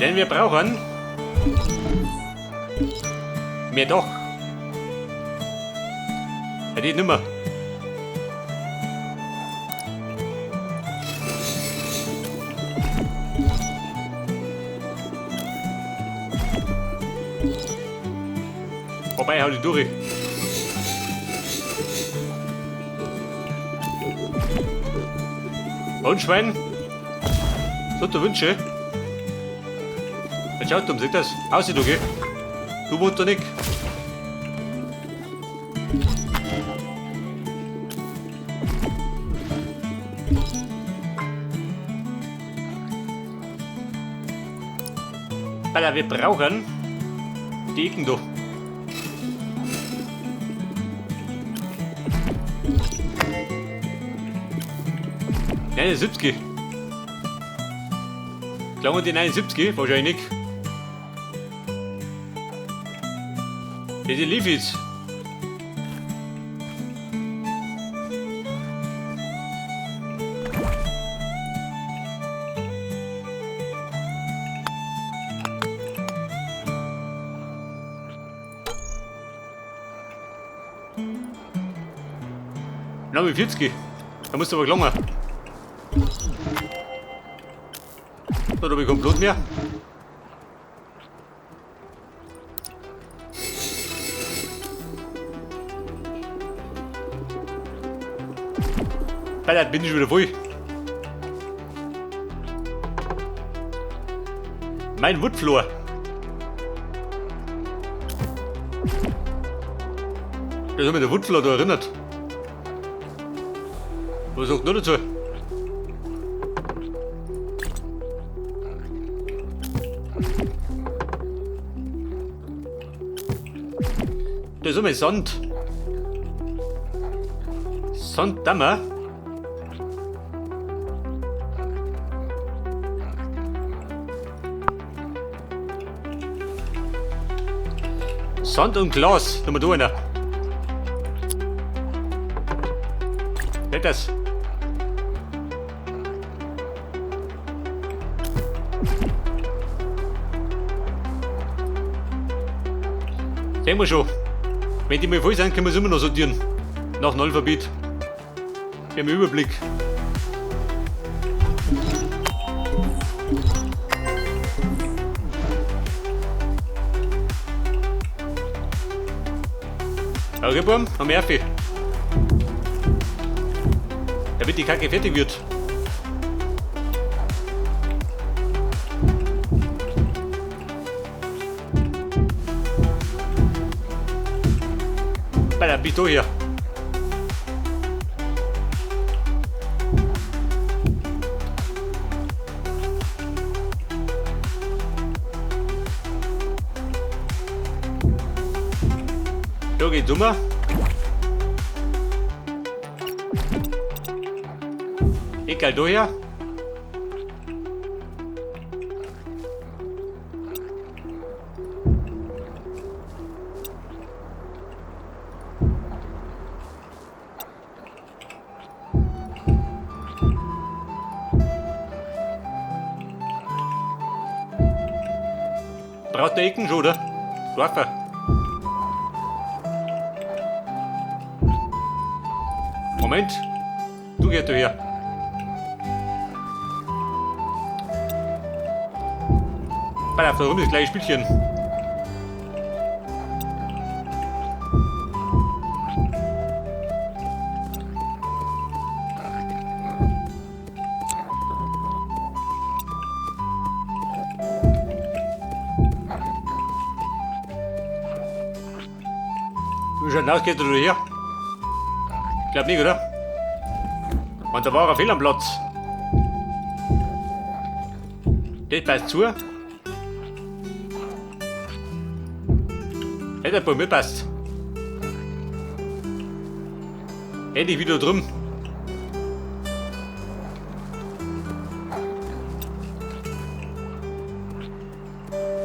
Denn wir brauchen mehr doch. Ja, die nimmer. Vorbei, hau die durch. Und Schwein? So der Wünsche. Jetzt schaut, sieht das aussieht, okay? Du wohnst da nicht. Alter, wir brauchen die Ecken da. 79. Klangen die 79? Wahrscheinlich nicht. Die lief jetzt. 49. Da musst du aber gelangen. So, da bekommt Blut mehr. Alter, bin ich wieder voll. Mein Woodfloor. Das hat mich der Woodfloor da erinnert. Was sagt nur dazu? Das ist immer Sand. Sanddammer. Sand und Glas. Nummer du einer. Nicht das. Sehen wir schon. Wenn die mal voll sind, können wir es immer noch sortieren. Nach Alphabet. Wir haben einen Überblick. Okay, Bum, haben wir Erfi. Damit die Kacke fertig wird. Alter, bist du hier? Da geht's um. Egal, da her. Braucht der Ecken schon, oder? Schlafer. Moment. Du gehst da her. Pass auf, da rum ist das gleiche Spielchen. Wie schaut denn aus, geht er da her? Ich glaub nicht, oder? Und da war er fehl am Platz. Das passt zu. Hätte bei mir passt. Endlich wieder drum.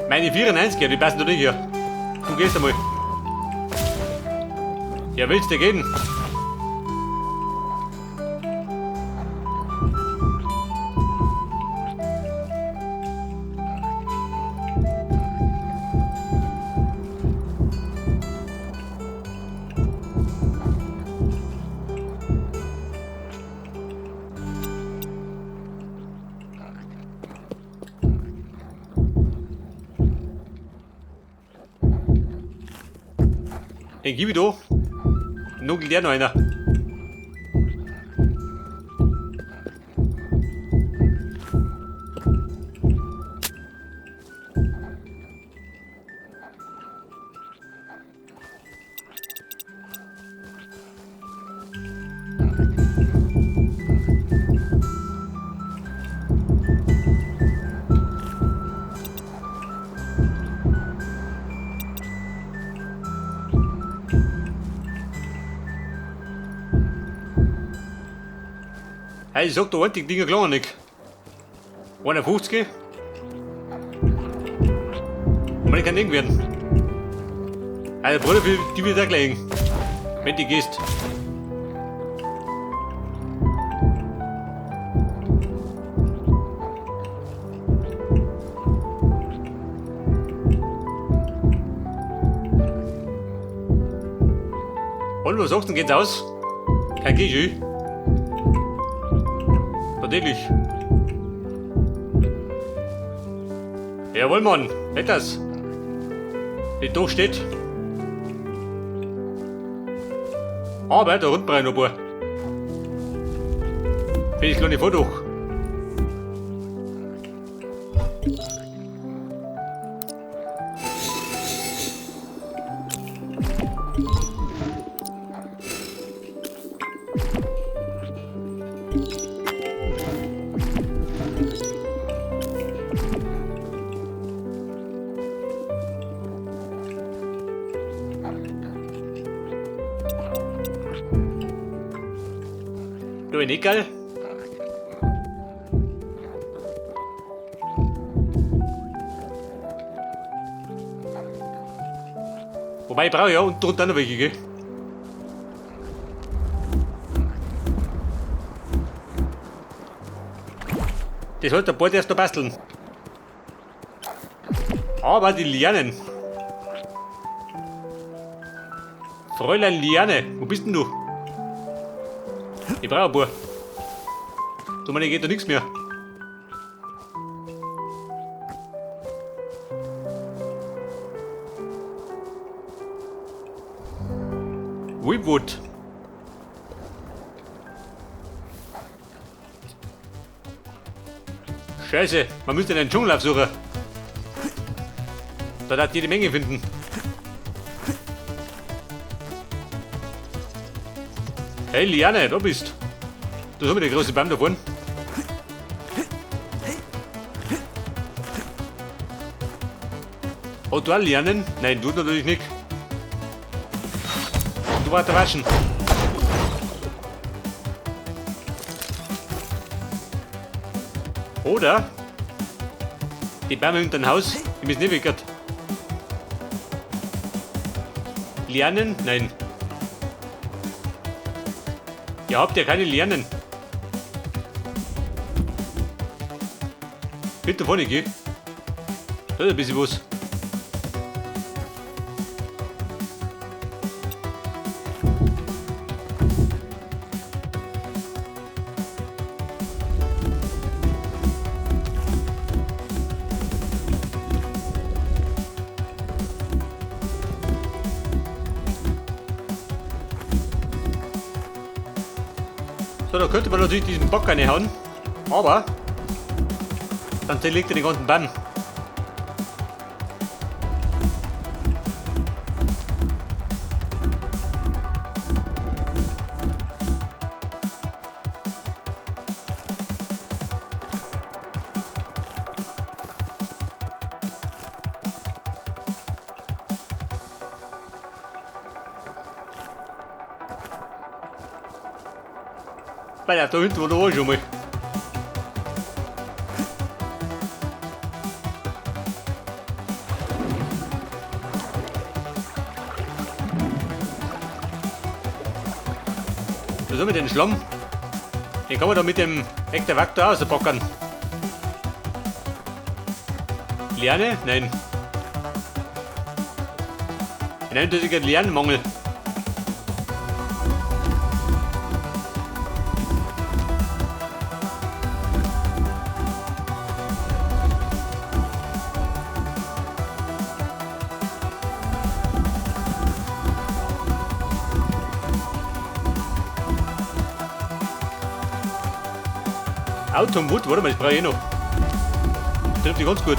Meine 94er, die passen doch nicht hier. Du gehst einmal. Ja, willst du gehen? Den gib ich da. Nugelt der noch einer. Hey, ich sag da ordentlich Dinger klar nicht. 51. Und man kann nicht werden. Also Bruder, die wird auch gleich. Wenn die gehst. Und was sagst du, geht's aus? Kein Gehschü. Natürlich. Jawohl, Mann. Nett das. Die da steht. Aber da unten brauche ich noch ein paar. Für das kleine Vordach. Du ein Eckerl. Wobei ich brauche ja und drunter noch welche, gell? Das sollte der Bord erst noch basteln. Aber die Lianen. Fräulein Liane, wo bist denn du? Ich brauche ein paar. Du, meine, geht da nichts mehr. Whipwood. Scheiße, man müsste einen Dschungel aufsuchen. Da darf jede Menge finden. Hey Liane, da bist du. Da haben wir den großen Baum da vorne. Oh, du auch Lianen? Nein, du natürlich nicht. Du warst waschen. Oder die Bäume hinter dem Haus, die müssen nicht weggert. Lianen? Nein. Ihr habt ja keine Lianen. Bitte vorne, geh. Da ist ein bisschen was. So, da könnte man natürlich diesen Bock reinhauen, aber dann zerlegt er den ganzen Baum. Weil da hinten war der schon mal. Was haben wir den Schlamm? Den kann man da mit dem Ektarvactor auspacken. Liane? Nein. Nein, das ist ein Lianenmangel. Autumn Wood, warte mal, das brauche ich eh noch. Trifft die ganz gut.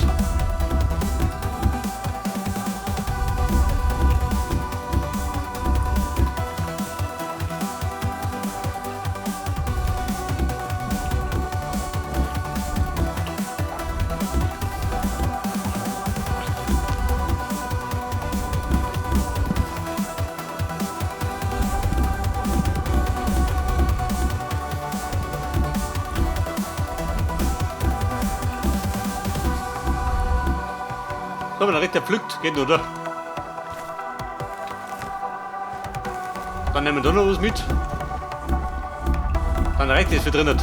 So, wenn er richtig pflückt, geht, oder? Dann nehmen wir da noch was mit. Dann reicht es für drinnen.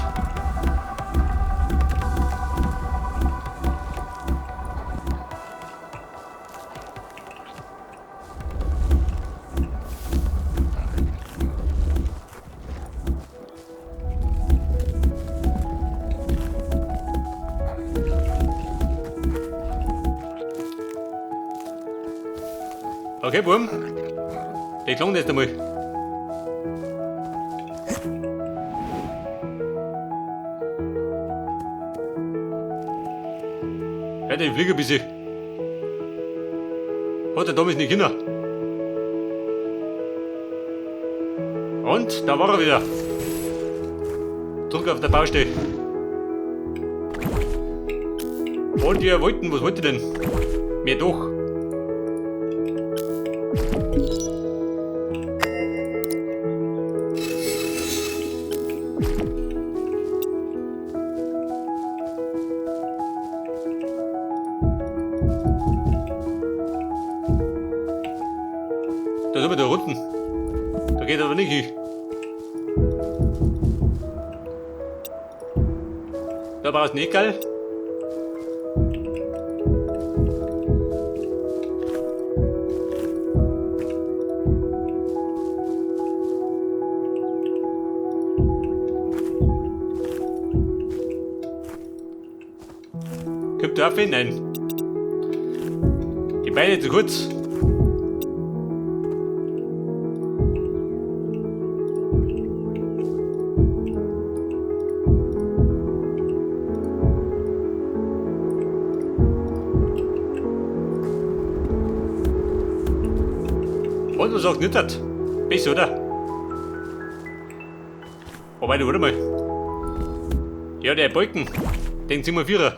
Okay, Burm. Die klang jetzt einmal. Ja, den fliege ein bisschen. Hat der damals nicht können. Und da war er wieder. Zurück auf der Baustelle. Und wir wollten, was wollt ihr denn? Mehr doch. Da sind wir da unten. Da geht aber nicht hin. Da brauchst du nicht, gell? Kommt da auf ihn? Nein. Die Beine zu kurz. Und was auch nicht hat. Besser, oder? Wobei, du, warte mal. Ja, der Balken. Den ziehen wir Vierer.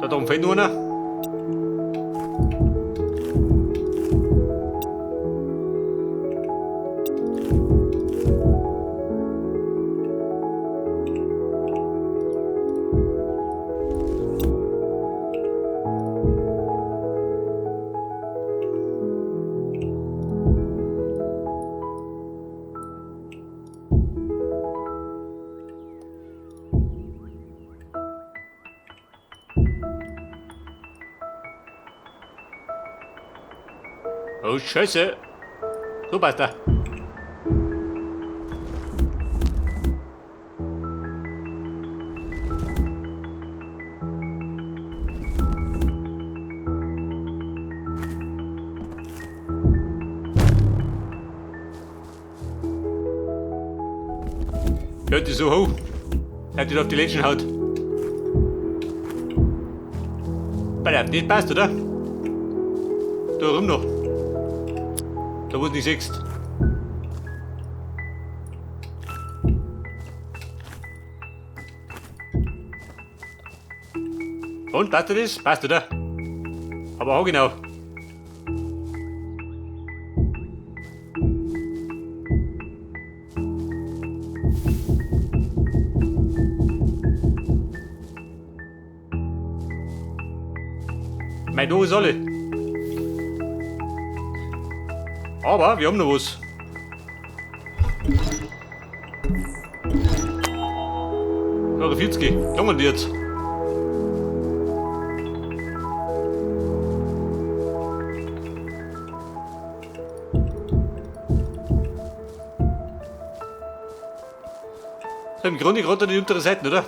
Da oben fehlt nur einer. Oh, Scheiße. So passt er. Hört die so hoch. Er hat auf die Lätschen haut. Bei das passt, oder? Da rum noch. Da wo du nicht siehst. Und, passt dir das? Passt, oder? Aber auch genau. Mein Dose ist alle. Aber wir haben noch was. 40, kommen die jetzt. So, im Grunde gerade an die untere Seite, oder?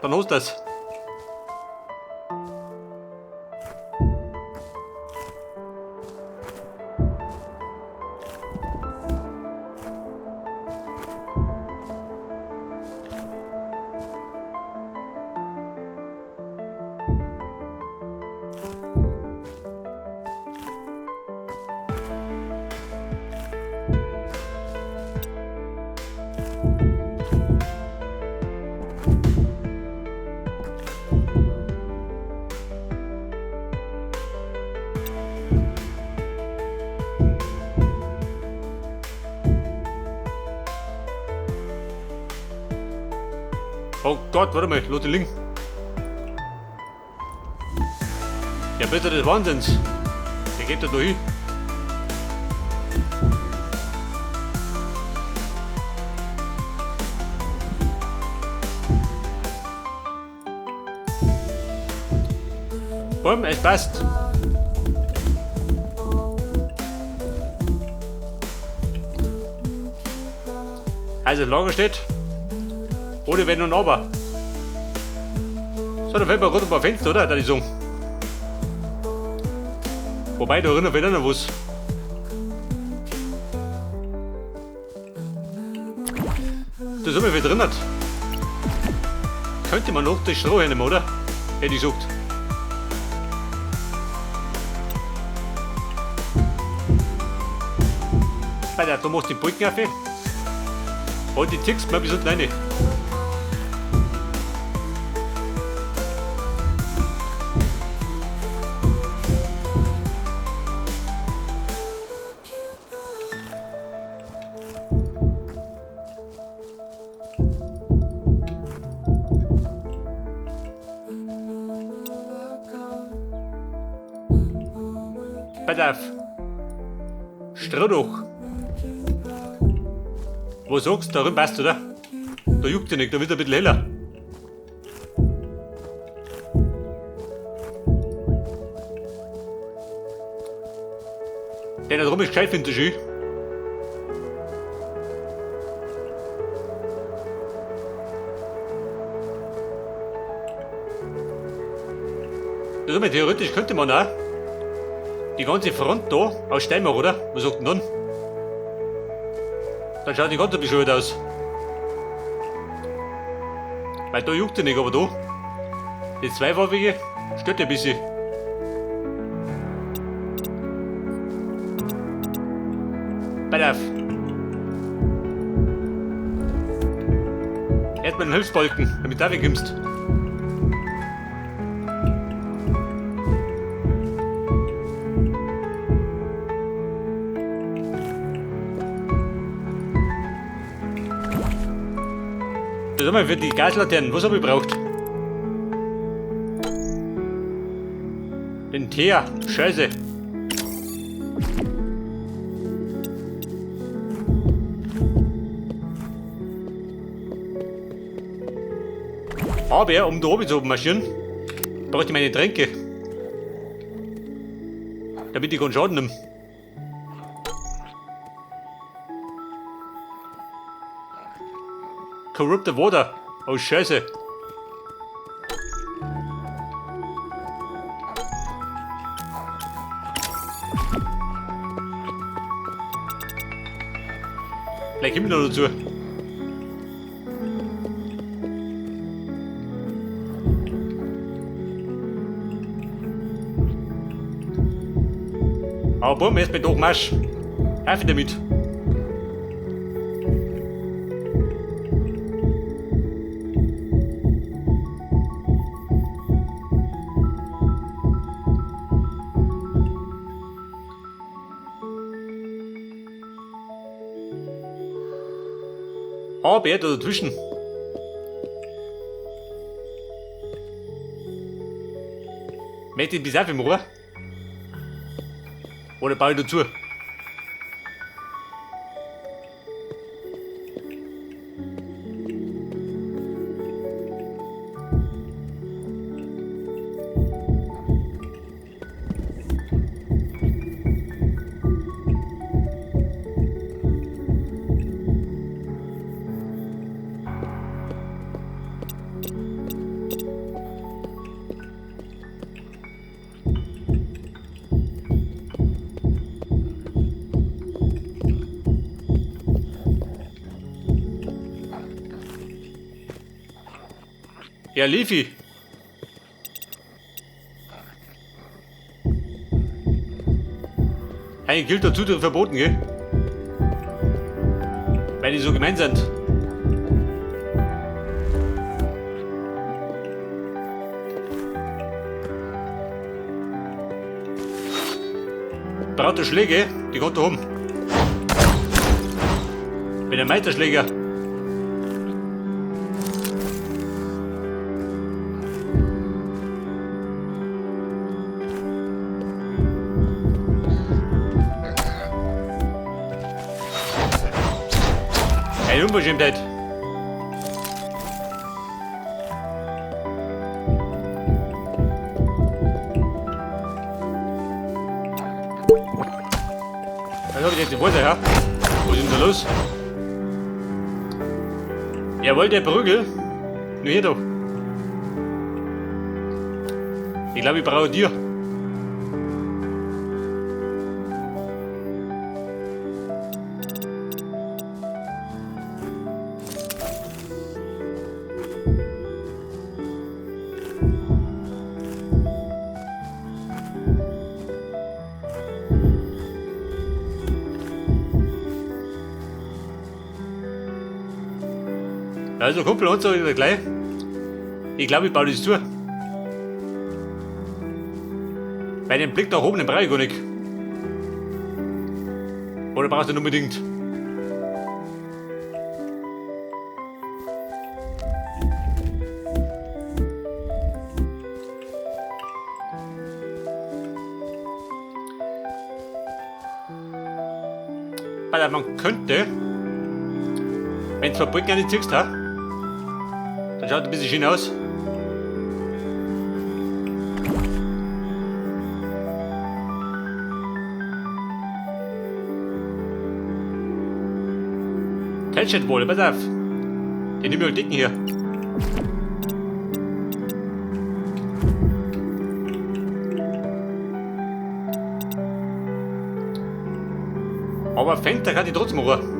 Dann hast du das. Oh Gott, warte mal, lass den liegen. Ja, bitte des Wahnsinns. Der geht da hin. Bumm, es passt. Also Lager steht. Ohne Wenn und Aber. So, da fällt mir gerade ein paar Fenster, oder? Da ich sagen. Wobei, da drinnen fehlt auch noch was. Da ist immer viel drin. Könnte man noch das Stroh hernehmen, oder? Hätte ich gesagt. Alter, du machst die Brücken auf. Und die ziehst mal bis unten rein. Pass auf. Strohdach. Wo sagst du, darin passt, oder? Da juckt ja nicht, da wird ein bisschen heller. Der da drum ist gescheit, finde ich schön. Das ist theoretisch könnte man auch die ganze Front da aus Stein machen, oder? Was sagt denn dann? Dann schaut die ganz bescheuert aus. Weil da juckt sie nicht, aber da, die zweifarbige, stört ein bisschen. Pass auf. Erstmal den Hilfsbalken, damit du wegkommst. Das haben wir für die Gaslaternen. Was habe ich gebraucht? Den Teer. Scheiße. Aber um da oben zu marschieren, brauche ich meine Tränke. Damit ich keinen Schaden nehme. Corrupted Water. Oh Scheiße. Vielleicht kommt noch dazu. Aber bumm, erst mit Hochmarsch. Auf damit. Aber da dazwischen. Möchte ich bis auf im Rohr? Oder baue ich dazu? Ja, Lefi. Hey, gilt der Zutritt verboten, gell? Weil die so gemein sind. Braute Schläge, die kommt da oben. Bin ein Meisterschläger. Eine Unverschämtheit. Was hab ich jetzt die Worte, ja? Was ist denn da los? Jawohl, der Prügel. Nur hier doch. Ich glaube, ich brauche dir. Also Kumpel, uns wieder gleich. Ich glaube, ich baue das zu. Bei dem Blick nach oben, den brauche ich gar nicht. Oder brauchst du ihn unbedingt? Weil man könnte, wenn du zwei Brücken nicht ziehst, ha? Dann schaut ein bisschen schön aus. Thatched Wall, pass auf. Den nehmen wir halt dicken hier. Aber Fenster kann ich trotzdem machen.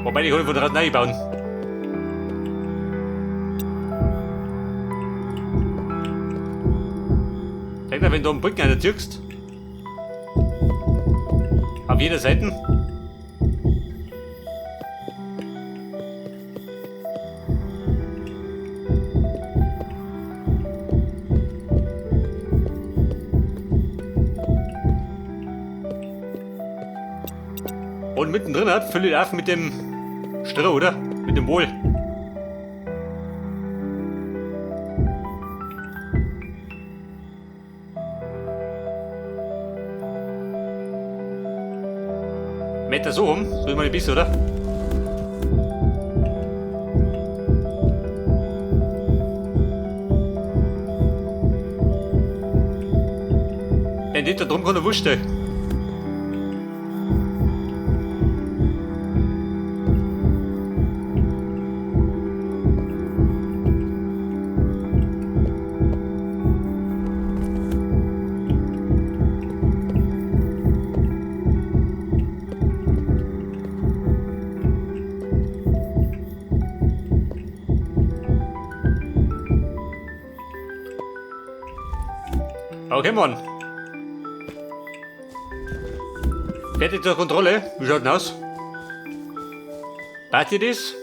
Wobei, die kann ich von draußen reinbauen. Denk mal, wenn du einen Brücken einer ziehst. Auf jeder Seite. Und mittendrin hat fülle ich auf mit dem Stroh, oder? Mit dem Wohl. Meter so um, so ist mal ein bisschen, oder? Denn da drum kann er wurscht. Okay, Mann. Fertig zur Kontrolle. Wie schaut denn aus? Passt dir das?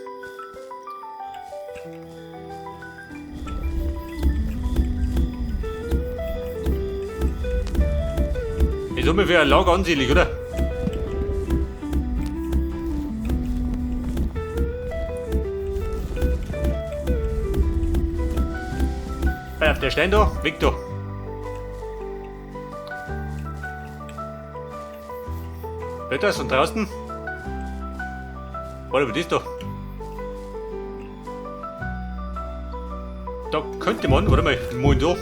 Ist ungefähr ein Lager ansehnlich, oder? Auf der Stein da, weg da. Wird das und draußen? Warte, was ist da? Da könnte man, warte mal, moin so.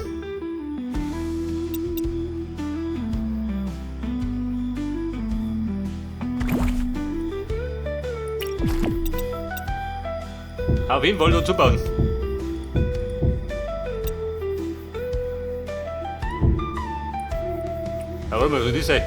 Auf jeden Fall so zubauen. Ja, warte mal, was soll das sein?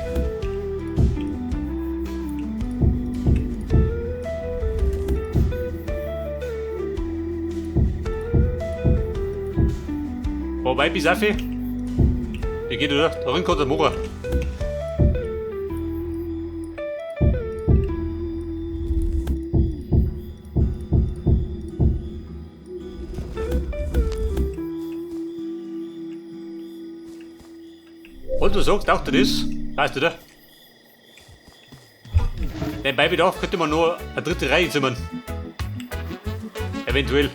Wobei, bis auf. Die geht, oder? Da drin kann der Mora. Und du sagst auch, das passt, oder? Denn bei Bedarf könnte man nur eine dritte Reihe zimmern. Eventuell.